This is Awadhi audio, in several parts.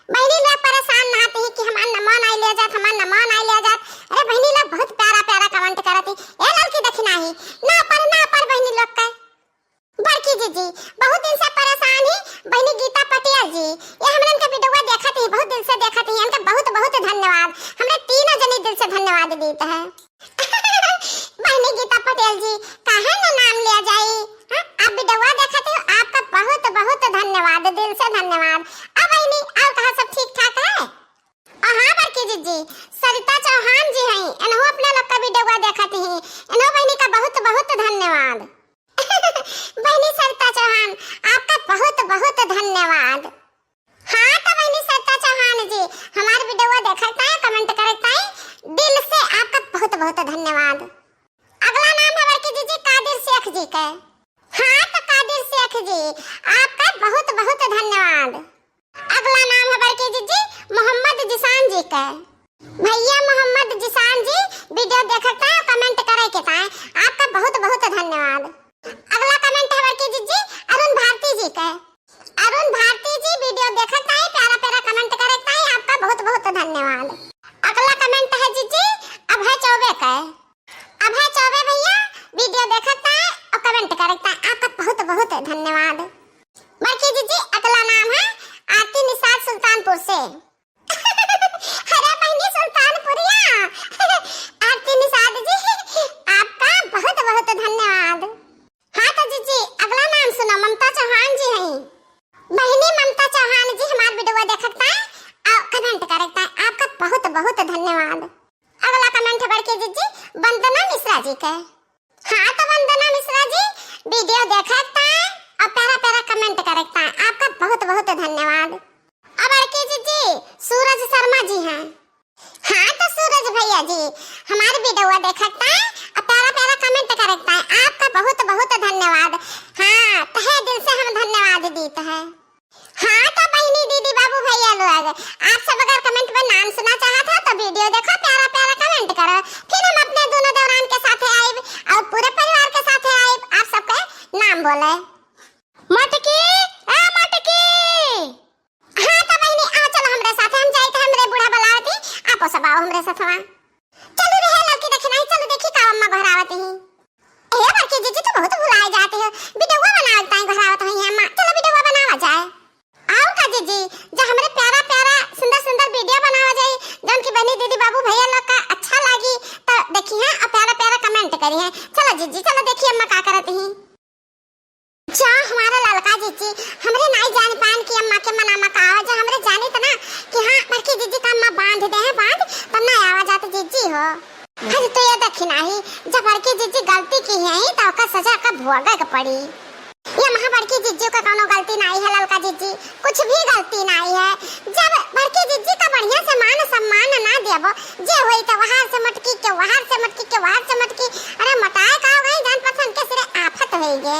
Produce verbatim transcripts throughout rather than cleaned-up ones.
बहिनी लोग परेशान ना होती कि हमार नमवा नाई लिया जात, हमार नमवा नाई लिया जात। अरे बहिनी लोग बहुत प्यारा प्यारा comment करत ही। ए ललकी दखिनाही, ना पर, ना पर बहिनी लोग के। बड़की जीजी, बहुत दिन से परेशान ही बहिनी गीता पटेल जी। ये हमरन के video देखत ही, बहुत दिन से देखत ही, इनका बहुत बहुत धन्यवाद। हमरे तीनों जनी दिल से धन्यवाद दीत है। बहिनी गीता पटेल जी, काहे न नाम लिया जाई? हाँ, आप video देखत हो, आपका बहुत बहुत धन्यवाद, दिल से धन्यवाद। अब बहिनी, और कहा सब ठीक ठाक है? और हाँ बड़की जीजी, सरिता चौहान जी हैं, इन्हों अपने लोग का video देखत ही, इन्हों बहिनी का बहुत बहुत धन्यवाद। बहिनी सरिता चौहान, आपका बहुत बहुत धन्यवाद। हाँ तो बहिनी सरिता चौहान जी, हमार video देखत हैं, comment करत हैं, दिल से आपका बहुत बहुत धन्यवाद। अगला नाम है बड़की जीजी कादिर शेख जी के। हाँ तो कादिर शेख जी, आपका बहुत बहुत धन्यवाद। अगला नाम है बड़की जीजी मोहम्मद जिशान जी के। भैया मोहम्मद जिशान जी, video देखत हैं, comment करे के ताए, आपका बहुत बहुत धन्यवाद। अगला comment है बड़की जीजी अरुण भारती जी के। अरुण भारती जी, video देखत ताई, प्यारा प्यारा comment करत ताई, आपका बहुत बहुत धन्यवाद। अगला comment है जीजी अभय चौबे का। अभय चौबे भैया, video देखत ताई और comment करत ताई, आपका बहुत बहुत धन्यवाद। बड़की जीजी, अगला नाम है आरती निषाद सुल्तानपुर से। अरे बहिनी सुल्तानपुरिया, आरती निषाद जी, आपका बहुत बहुत धन्यवाद। हाँ तो जीजी, अगला नाम सुनो, ममता चौहान जी हैं। बहिनी ममता चौहान जी हमार video देखत ताई और comment करत ताई, आपका बहुत बहुत धन्यवाद। अगला comment है बड़की जीजी वंदना मिश्रा जी के। हाँ तो वंदना मिश्रा जी, video देखत ताई और प्यारा प्यारा comment करत ताई, आपका बहुत बहुत धन्यवाद। अब बड़की जीजी सूरज शर्मा जी हैं। हाँ तो सूरज भैया जी, हमार video देखत ताई और प्यारा प्यारा comment करत ताई, आपका बहुत बहुत धन्यवाद। हाँ, तहे दिल से हम धन्यवाद दीत है। हाँ तो बहिनी दीदी बाबू भैया लोग, आप सब अगर comment में नाम सुना चाहत हो तो video देखो, प्यारा प्यारा comment करो, फिर हम अपने दोनों देवरान के साथे आइब और पूरे परिवार के साथे आइब, आप सबके नाम बोले। मटकी, ए मटकी। हाँ तो बहिनी, आओ चलो हमरे साथे, हम जाइत है हमरे बूढ़ा बुलावती, आपो सब आओ हमरे साथवा। चलो रे ललकी दखिनाही, चलो देखी का अम्मा गोहरावत ही। ए बड़की जीजी तो बहुत भुलाए जाते हो, video बनावत ताई गोहरावत ही अम्मा, चलो video बनावा जाए। और का जीजी, जो हमरे प्यारा प्यारा सुंदर सुंदर video बनावा जाए, जौन की बहिनी दीदी बाबू भैया लोग का अच्छा लागी, तो देखी हैं और प्यारा प्यारा comment करी हैं। चलो जीजी, चलो देखी अम्मा का करत ही। जा हमारा ललका जीजी, हमरे नाई जान पान कि अम्मा के मनामा का हो, जा हमरे जानित ना कि हाँ, बड़की जीजी का अम्मा बांध दे हैं, बांध, तब ना आवा जात जीजी हो। अरे तो ये देखी नाही, जब बड़की जीजी गलती की है, तो ओकर सजा का भोगे के पड़ी। ये महा बड़की जीजी का कौनो गलती नाही है, ललका जीजी, कुछ भी गलती नाही है। जब बड़की जीजी का बढ़िया से मान सम्मान ना देबो, जे होई तो वहार से मटकी के, वहार से मटकी के, वहार से मटकी, अरे मोटाए का हो गई, जान पहचान के सिरे आफत होई गे।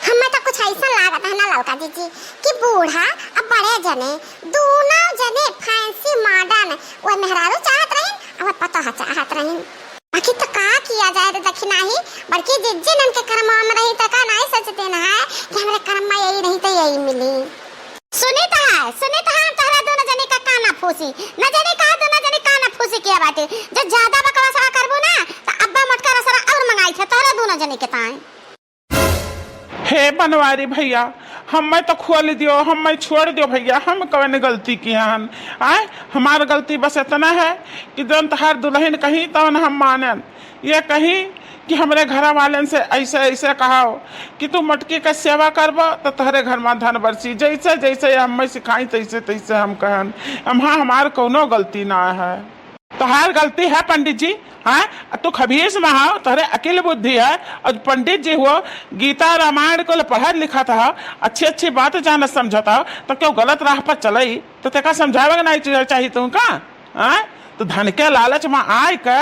हमें तो कुछ ऐसा लागत है ना ललका जीजी कि बूढ़ा अब बड़े जने, दोनों जने fancy modern, वो मेहरारू चाहत रही, अब पतोह चाहत रही। बाकी तो का किया जाए रे दखिनाही, बड़की जीजी नन के कर्मवा में रही तो का नाई सोचते ना है कि हमरे कर्म में यही नहीं तो यही मिली। सुनी तो है, सुनी तो है, हम तोहरा दोनों जने का काना फूसी, न जाने का दोनों जने काना फूसी किया बाटे। जो ज्यादा बकवास करबो ना, तो अब्बा मोटका रसरा और मंगाई थे तोहरा दोनों जने के ताए। हे बनवारी भैया, हमें तो खोल दियो, हमें छोड़ दियो भैया, हम कवन गलती किया हन? आय, हमार गलती बस इतना है कि जौन तहार दुल्हन कही तौन हम मानन। ये कही कि हमरे घर वालन से ऐसे ऐसे कहाओ कि तू मटकी के सेवा करबो तो तोहरे घर में धन बरसी, जैसे जैसे ये हमें सिखाई तैसे तैसे हम कहन। हम, हाँ, हमार कौनो गलती ना है। तोहार गलती है पंडित जी, हाँ? तू खबीस में हो, तोहरे अकिल बुद्धि है, और पंडित जी हो, गीता रामायण को पढ़त लिखत हो, अच्छी अच्छी बात जानत समझत हो, तो क्यों गलत राह पर चलई, तो तेका समझावे के नहीं चा-, चाही तुमका, हाँ? तो धन के लालच में आय के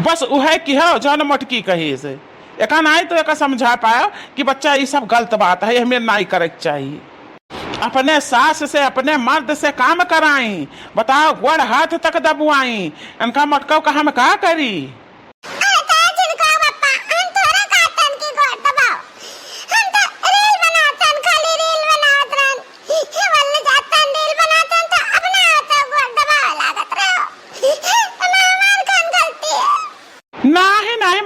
बस उहे किहो जौन मोटकी कही से। एका नाई तो एका समझा पायो कि बच्चा, ई सब गलत बात है, हमें नाई करे के चाही। अपने सास से, अपने मर्द से काम कराई, बताओ, गोड़ हाथ तक दबुआई, इनका मोटकव का हम का करी? अरे का झिनका पप्पा, हम तोहरा का तन की गोड़ दबाओ? हम तो reel बनातन, खाली reel बनात रहन। हे वल्ले जातन, reel बनातन तो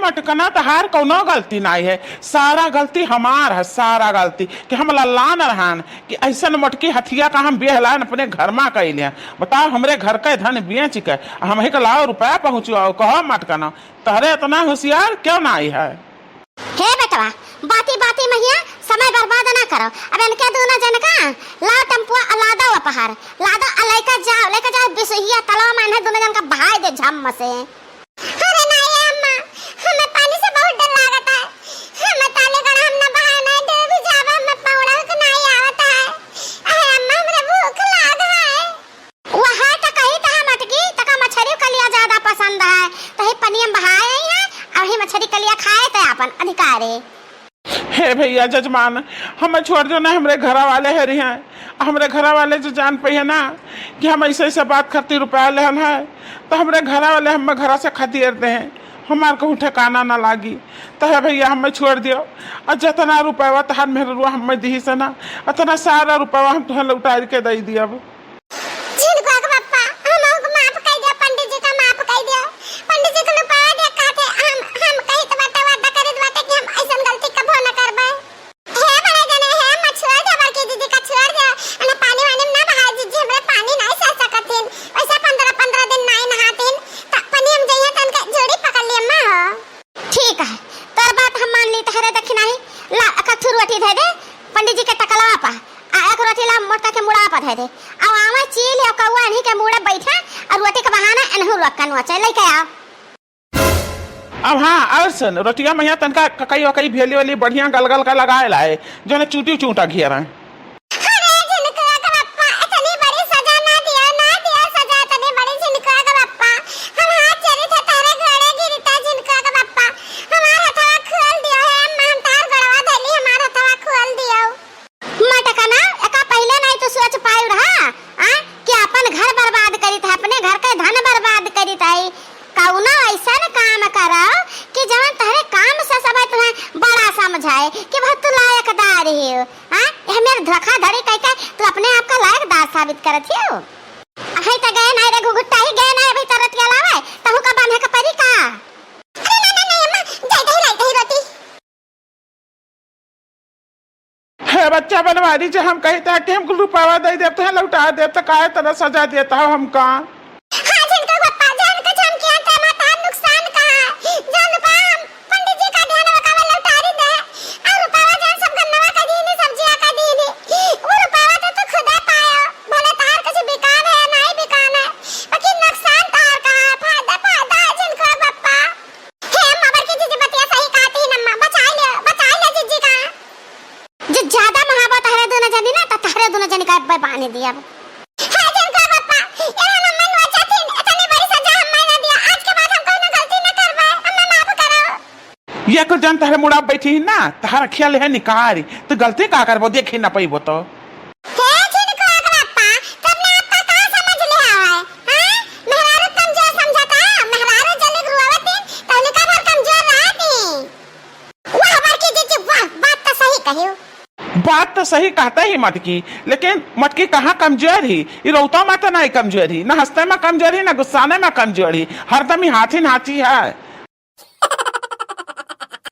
मटकना, तहार कौनो गलती नाई है, सारा गलती हमार है, सारा गलती कि हम लल्लान रहन कि ऐसन मोटकी हथिया का हम बियाह लान अपने घर मा कइले हैं। बताओ, हमरे घर के धन बेच के हमही के लाओ रुपया पहुँचवाओ, कहो मटकना, तहरे इतना होशियार क्यों नाई है? हे बेटवा, बाती बाती महिया समय बर्बाद ना करो। अब इनके दोनों जन का लाओ टेम्पुआ आ लादो अपहर, लादो आ लइका जाओ, लइका जाओ बिसुहिया तलवा मा इन्हें दोनों जन का बहाय दे झम्म से। अरे नाई अम्मा, हमें पानी से बहुत डर लागत है। हमें ताले गड़ा हम ना बहाए, नाई डूबी जाबे, हमें पौड़ा के नाई आवत है। अरे अम्मा, हमरे भूख लाग है। वह है तो कही तो हम अटकी, तका मछरी कलिया ज्यादा पसंद है, तो ही पनिया में बहाए ही है, और ही मछरी कलिया खाए तो अपन अधिकार है। हे भैया जजमान, हमें छोड़ दो ना, हमरे घरा वाले है रही हैं। हमरे घरा वाले जो जान पाइए ना कि हम ऐसे ऐसे बात करती रुपया लेहन है, तो हमरे घरा वाले हमें घरा से खदेड़ दे हैं, हमार कहूँ ठिकाना ना लागी। तो हे भैया हमें छोड़ दियो, और जितना रुपया तहार मेहरुआ हमें दी से ना, उतना सारा रुपया हम तुहें लौटार के दे दियब। झिनकुआ के पप्पा, हमहू के माफ कई दियो, पंडित जी का माफ कई दियो। पंडित जी के लुपावा दे कहते, हम, हम कही तो बाटे, वादा करे तो बाटे कि हम ऐसन गलती कबो न करबे। हे बड़े जने, हे अम्मा, छोड़ दे बड़की दीदी का, छोड़ दे। अने पानी वानी में ना बहाए जीजी, हमरे पानी नहीं सह सकत हिन। वैसे पन्द्रह, पन्द्रह दिन नहीं नहातिन, त पानी हम जइहे तन के जोड़ी पकड़ लिए अम्मा हो। ठीक है, तोर बात हम मान ली, तहरे दखिना ही। ला, एक ठू रोटी धे दे पंडित जी के टकलवा पा, आ एक रोटी ला मोटका के मुड़ा पा धे दे। अब आवा चील या कौआ इन्हीं के मुड़ा बैठा, और रोटी के बहाना इन्हू लोग का नोचे, लेके आओ। अब हाँ, और सुन, रोटिया मैया तनका ककई वकई भेली वाली बढ़िया गलगल का लगाए लाए, जो ने चूटी चूटा घेरा। अरे झिनकुआ के बप्पा, इतनी बड़ी सजा ना दिया, ना दिया सजा इतनी बड़ी झिनकुआ के बप्पा। हम हाथ चली थे तारे घोड़े गिरता झिनकुआ के बप्पा। हमार हथवा खोल दियो है अम्मा, हम तार गड़वा धैली, हमार हथवा खोल दियो। मटकना, एका पहिले नहीं तो सोच पायु रहा, आ, कि अपन घर बर्बाद करित है, अपने घर के धन बर्बाद करित है। कौनो ऐसन काम करो कि जवन तहरे काम से सब तुहें बड़ा समझाए कि बहुत तू लायकदार ही हो। हाँ, ये मेरे धोखाधड़ी कह के तू अपने आप का लायकदार साबित करत ही हो। अही त गए नहीं रे घुघुट्टा ही गए नहीं, अभी तरत के अलावा तहु का बांधे का परी का? अरे ना, ना, ना, अम्मा, जाई दही, लाई दही रोटी। हे बच्चा बनवारी, जे हम कही था कि हमको रुपवा दे देते हैं, लौटा देते, काहे तरह सजा देता हो हमका? हाँ, झिनकुआ के बप्पा, जान के झमकियां ते माता नुकसान का है। जान पा हम पंडित जी का ध्यान वकावे लौटारी दे। आ रुपवा जान सब गन्नवा का दीनी, सब्जिया का दीनी। वो रुपवा तो तू खुदे पायो। भले तार कुछ बिकान है या नहीं बिकान है, बाकी नुकसान तार का है। फायदा, फायदा है झिनकुआ के बप्पा। हे अम्मा, बड़की जीजी बतिया सही कहती है अम्मा, बचाई ले, बचाई ले जीजी का। जो ज्यादा महाबत तहरे दोनों जनी ना, तो तहरे दोनों जनी का अब्बे बांध दिया। हे झिनकुआ के बप्पा, ये हम अम्मा नोचा थी, इतनी बड़ी सजा हम ना दिया। आज के बाद हम कौनो गलती न करबे, अम्मा माफ करो। ये कुल जन तहरे मुड़ा बैठी ही ना, तहरा खेल है निकारी, तो गलती का करबो, देखी ना पैबो तो। हे झिनकुआ के बप्पा, तू अपने आप का का समझ ले हवा है? हाँ? मेहरारू कमजोर समझता? मेहरारू जले रोवत दिन, तो उनका भर कमजोर रहती। वाह, बड़की जीजी, वाह, बात तो सही कहियो। बात तो सही कहते ही मटकी, लेकिन मटकी कहाँ कमजोर ही? ई रौता मा तो नहीं कमजोर ही, ना हंसते मा कमजोर ही, ना गुस्साने मा कमजोर ही, हरदम ही हाथी नाची है।